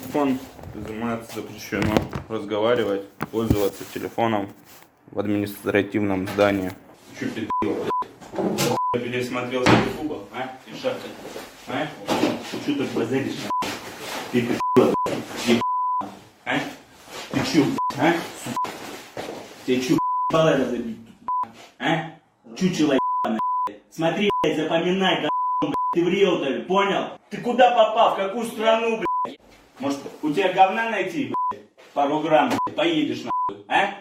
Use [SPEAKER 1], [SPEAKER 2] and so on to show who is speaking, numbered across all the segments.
[SPEAKER 1] Телефон изымается, запрещено разговаривать, пользоваться телефоном в административном здании. Че пиздила, блядь? Пересмотрел Ютуба, а? Тишака, а? Ты что так базаришь, на? Ты пиздила, блядь, еб***, а? Ты чё, блядь, а? Сука? Тебе чё, ебало разобить тут, а? Чучело ебаное, блядь. Смотри, блядь, запоминай, говно, блядь, ты в Реутове, понял? Ты куда попал, в какую страну, блядь? Может, у тебя говна найти, блядь? Пару грамм, блядь, поедешь нахуй, а?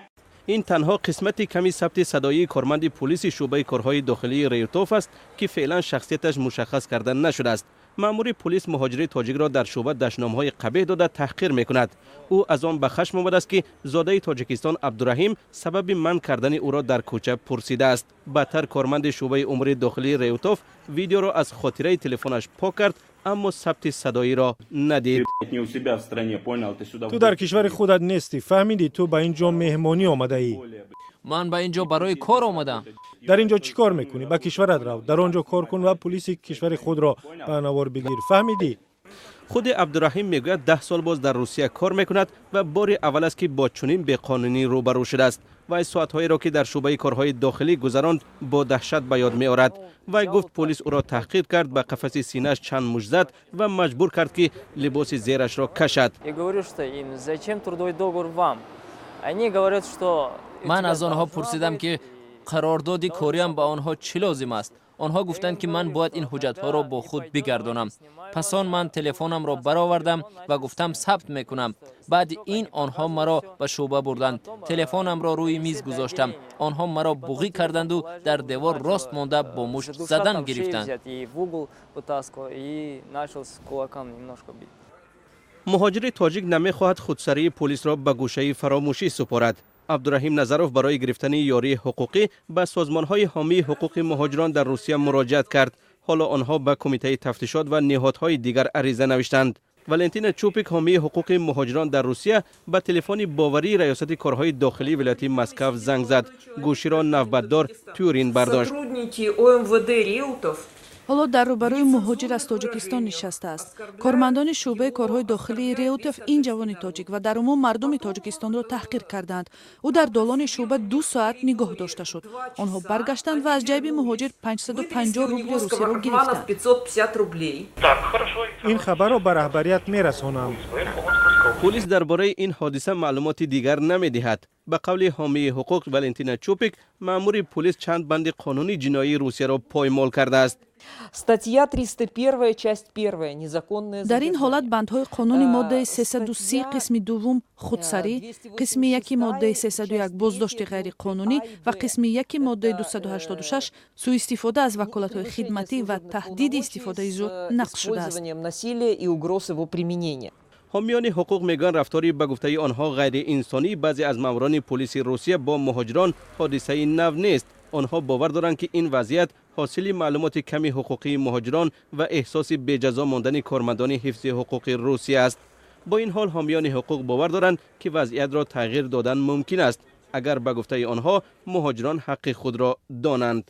[SPEAKER 2] Ин танҳо қисмати ками сабти садоии корманди пулиси шӯъбаи корҳои дохилии Реутов аст, ки феълан шахсияташ мушаххас карда нашудааст. Маъмури пулис муҳоҷири тоҷикро дар шӯъба дашномҳои қабеҳ дода, таҳқир мекунад. Ӯ аз он ба хашм омадааст, ки зодаи Тоҷикистон Абдураҳим сабаби манъ кардани ӯро дар кӯча пурсидааст. Баъдтар корманди шӯъбаи умури дохилии Реутов видеоро аз хотираи телефонаш пок кард, аммо сабти садоиро надид.
[SPEAKER 1] Ты не у себя в стране, понял? Ты сюда.
[SPEAKER 3] Ту дар кишвари худат нестӣ, фаҳмидӣ? Ту ба ин ҷо меҳмонӣ омадаӣ.
[SPEAKER 4] Ман ба ин ҷо барои кор омадам.
[SPEAKER 3] Дар ин ҷо чӣ кор мекунӣ? Ба кишварат рав, дар он ҷо кор кун ва пулиси кишвари худро ба навор бигир, фаҳмидӣ?
[SPEAKER 2] Худи Абдураҳим мегӯяд, 10 сол боз дар Русия кор мекунад ва бори аввал аст, ки бо чунин беқонунӣ рӯбарӯ шудааст. Вай соатҳоеро, ки дар шӯъбаи корҳои дохилӣ гузаронд, бо даҳшат ба ёд меорад. Вай гуфт, полис ӯро таҳқир кард, ба қафаси синааш чанд мушт зад ва маҷбур кард, ки либоси зерашро кашад.
[SPEAKER 5] Я говорю, что им зачем трудовой договор вам? Они говорят, что
[SPEAKER 4] Ман аз онҳо пурсидам, ки қарордоди кориам ба онҳо чӣ лозим аст. Онҳо гуфтанд, ки ман бояд ин ҳуҷҷатҳоро бо худ бигардонам. Пас он ман телефонамро баровардам ва гуфтам, сабт мекунам. Баъди ин онҳо маро ба шӯъба бурданд. Телефонамро рӯи миз гузоштам. Онҳо маро буғӣ карданду дар девор рост монда, бо мушт задан гирифтанд.
[SPEAKER 5] И в угол вытаскивал, и начал с кулаком немножко бить.
[SPEAKER 2] Муҳоҷири тоҷик намехоҳад худсарии пулисро ба гӯшаи фаромӯшӣ супорад. Абдураҳим Назаров барои гирифтани ёрии ҳуқуқӣ ба созмонҳои ҳомии ҳуқуқи муҳоҷирон дар Русия муроҷиат кард. Ҳоло онҳо ба Кумитаи тафтишот ва ниҳодҳои дигар ариза навиштанд. Валентина Чупик, ҳомии ҳуқуқи муҳоҷирон дар Русия, ба телефони боварии Раёсати корҳои дохилии вилояти Москав занг зад. Гӯширо навбатдор Тюрин бардошт.
[SPEAKER 6] Сотрудники ОМВД Реутов
[SPEAKER 7] Ҳоло дар рӯбарӯи муҳоҷир аз Тоҷикистон нишастааст. Кормандони шӯъбаи корҳои дохилии Реутов ин ҷавони тоҷик ва дар умум мардуми Тоҷикистонро таҳқир кардаанд. Ӯ дар долони шӯъба 2 соат нигоҳ дошта шуд. Онҳо баргаштанд ва аз ҷайби муҳоҷир 550 рубли русиро гирифтанд.
[SPEAKER 6] 550 рублей.
[SPEAKER 3] Ин хабарро ба раҳбарият мерасонам.
[SPEAKER 2] Пулис дар бораи ин ҳодиса маълумоти дигар намедиҳад. Ба қавли ҳомии ҳуқуқ Валентина Чупик, маъмури пулис чанд банди қонуни ҷиноии Русияро поймол кардааст.
[SPEAKER 6] Статья 301, часть 1, незаконное
[SPEAKER 7] Дар ин ҳолат бандҳои қонуни моддаи 330 қисми дуввум, худсарӣ, қисми яки моддаи 301, боздошти ғайриқонунӣ, ва қисми яки моддаи 286, сӯистифода аз ваколатҳои хидматӣ ва таҳдиди истифодаи зӯр, нақз шудааст.
[SPEAKER 6] Использованием насилия и угроз его применения.
[SPEAKER 2] Ҳомиёни ҳуқуқ мегӯянд, рафтори ба гуфтаи онҳо ғайриинсонии баъзе аз маъмурони пулиси Русия бо муҳоҷирон ҳодисаи нав нест. Онҳо бовар доранд, ки ин вазъият ҳосили маълумоти ками ҳуқуқии муҳоҷирон ва эҳсоси беҷазо мондани кормандони ҳифзи ҳуқуқи Русия аст. Бо ин ҳол, ҳомиёни ҳуқуқ бовар доранд, ки вазъиятро тағйир додан мумкин аст, агар ба гуфтаи онҳо муҳоҷирон ҳаққи худро донанд.